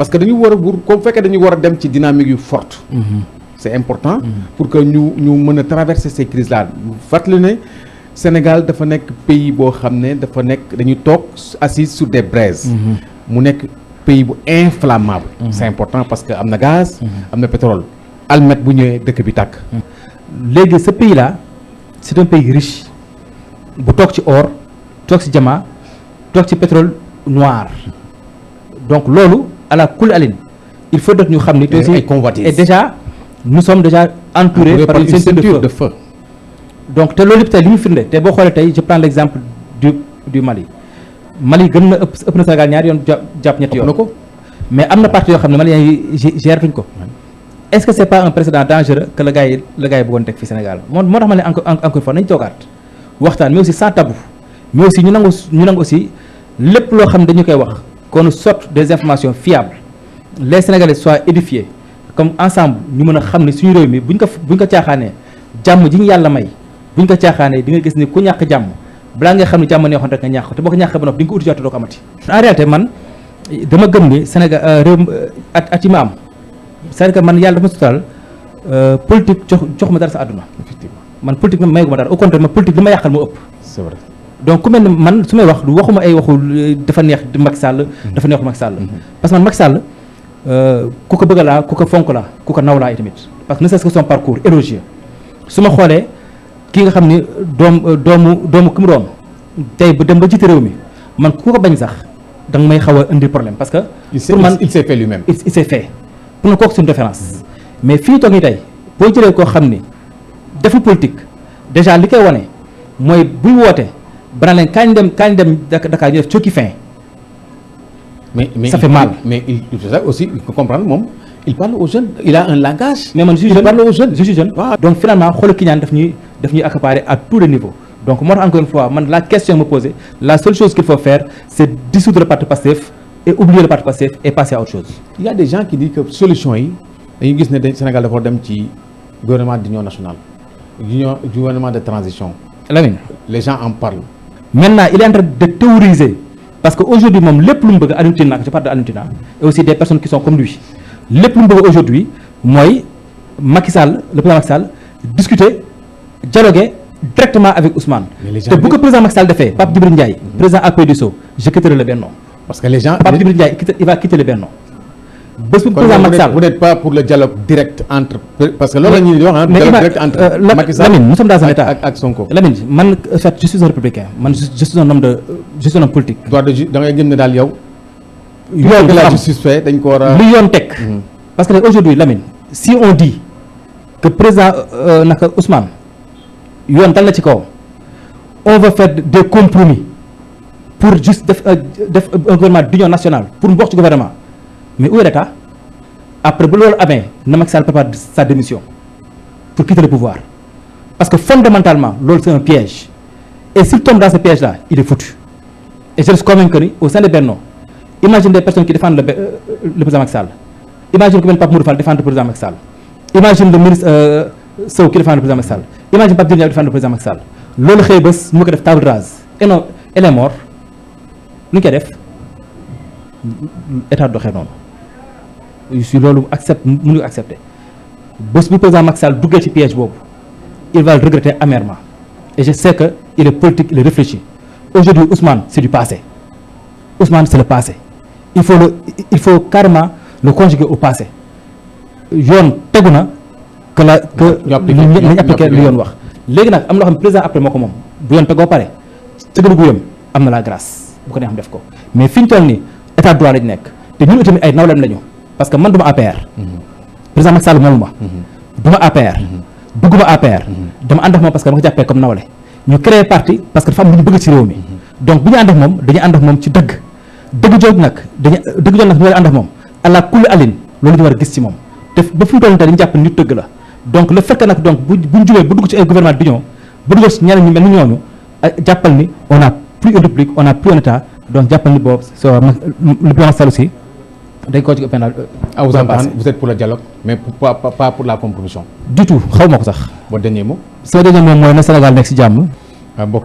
parce que dañu war a comme fekkee dañu war a dem ci dynamique yu forte. C'est important pour que ñu mën a traverser ces crises là fàttali ne Sénégal dafa nekk pays boo xam ne dafa nekk dañuy toog assis sur des braises. mu nekk pays bu inflammable. C'est important parce que am na gaz. am na pétrole almet bu ñëwee dëkk bi tàkk. léegi ce pays là c'est un pays riche bu toog ci or toog ci diamant toog ci pétrole noir donc loolu à la kul aline il faut que ñu xam ni. et déjà nous sommes déjà entourés par une ceinture de feu. donc te loolu yëpp tey li ñu firnde te boo xoolee tey je prends l'exemple du Mali gën na ëpp na Sénégal ñaari yoon jàpp ñetti yoon na ko mais am na parti yoo xam ne Maliens yi gératuñ ko. est-ce que c'est pas un précédent dangereux que le gars yi bëggoon teg fii Sénégal moo tax ma ne encore fois nañu toogaat waxtaan mais aussi sans tabou mais aussi ñu nangu aussi lépp loo xam ne dañu koy wax qu'on sorte des informations fiables les Sénégalais soient édifiés comme ensemble ñu mën a xam ne suñu réew mi buñ ko caaxaanee jàmm ji ñu yàlla may buñ ko caaxaanee di nga gis ni ku ñàkk jàmm balaa nga xam ne jàmm neexoon rek nga ñàkk te boo ko ñàkk ba noppi di nga ko uti jot doo ko amati. en réalité man dama gëm ni Sénégal réew at yi ma am c'est-à-dire que man yàlla dafa ma sutal politique jox ma dara sa àdduna. effectivement man politique mayu ma dara au contraire ma politique li ma yàqal moo ëpp. c'est vrai donc ku mel ne man su may wax du waxuma ay waxu dafa neex Macky Sall. dafa neexul Macky Sall. parce que man Macky Sall ku ko bëgg laa ku ko fonk laa ku ko naw laa tamit parce que ne serait-ce que son parcours élogieux su ma xoolee kii nga xam ni doomu ki mu doon tey ba dem ba jiite réew mi man ku ko bañ sax da nga may xaw a indi problème parce que. pour man il s'est fait lui-même. il s'est fait pour na kooku c'est une référence mais fii toog nii tey boo jëlee koo xam ni deful politique déjà li koy wane mooy buy woote bana leen kañ dem Dakar ñu def cooki fin. mais ça fait mal mais il faut aussi il faut comprendre moom il parle aux jeunes il a un langage. mais man je suis jeune parle aux jeunes je suis jeune. waaw donc finalement xoolal ki ñaan daf ñuy accaparer à tous les niveaux donc moo tax encore une fois man la question me posée la seule chose qu'il faut faire c'est dissoudre le parti Pastef et oublier le parti Pastef et passer à autre chose. il y a des gens qui disent que solution yi dañuy gis ne Sénégal dafa dem ci gouvernement d'union nationale gouvernement de transition. Lamine les gens en parlent. maintenant il est en train de théoriser parce que aujourd'hui moom lépp lu mu bëgg Alioune Tine je parle de Alioune Tine et aussi des personnes qui sont comme lui lépp lu mu bëgg aujourd'hui mooy Macky Sall le président Macky Sall discuter dialoguer directement avec Ousmane. te bu ko président Macky Sall defee Pape Djibril Ndiaye président APDSO je quitterai le Benno. parce que les gens Pape Djibril Ndiaye il va quitter le Benno. bés bu président Macky Sall vous n'êtes pas pour le dialogue direct entre parce que loolu la ñuy di wax dialogue direct entre Macky Sall Lamine nous sommes dans un état ak Sonko. Lamine man en fait je suis un républicain man je suis un homme politique. droit de da ngay gëm ne daal yow. yoon que la justice fait dañ ko war a. lu yoon teg. parce que aujourd'hui Lamine si on dit que président naka Ousmane yoon dal na ci kaw on va faire des compromis pour juste def un gouvernement d'union nationale pour mu bokk ci gouvernement mais où est l'État après bu loolu amee na Macky Sall prépare sa démission pour quitter le pouvoir parce que fondamentalement loolu c'est un piège et s'il tombe dans ce piège là il est foutu et je reste convaincu que ni au sein de Benno imagine des personnes qui défendent le président Macky Sall imagine que benn Pape Modou Fall défendre le président Macky Sall imagine le ministre Sow qui défend le président Macky Sall imagine Pape Djibril Ndiaye défendre le président Macky Sall loolu xëy bés mu ko def table rase et non elle est morte lu ñu koy def état doxee noonu si loolu mënu ko accepter bés bu président Macky Sall duggee ci piège boobu il va le regretter amèrement et je sais que il est politique il est réfléchi aujourd'hui Ousmane c'est du passé Ousmane c'est le passé il faut carrément le conjuguer au passé yoon tegu na que nañu appliqué lu yoon wax léegi nag am na loo xam ne président après moo ko moom bu yoon tegoo pare cëgalu guyam am na la grâce bu ko neex am def ko mais fi ñu toll nii état droit lañu nekk te ñun itamit ay nawlem lañu parce que man duma APR président Macky Sall moomu ma duma APR bëgguma APR dama ànd ak moom parce que dama ko jàppee comme nawle ñu créé parti parce que dafa am lu ñu bëgg ci réew mi donc bu ñu ànd ak moom dañuy ànd ak moom ci dëgg jooju nag ñu war a ànd ak moom àla kulli alin loolu ñu war a gis ci moom te ba fu mu toll nii dañu jàpp nit dëgg la donc le fait que nag donc buñ jógee ba dugg ci ay gouvernement d'union ba dugg ci ñeneen ñu mel ni ñooñu jàppal ni on a plus une république on a plus un état donc jàppal ni boobu le président Sall aussi dañ koo ci pénal vous êtes pour le dialogue mais pas pour la compromission du tout xaw ma ko sax votre dernier mot sama dernier mot mooy na Sénégal nekk ci jàmm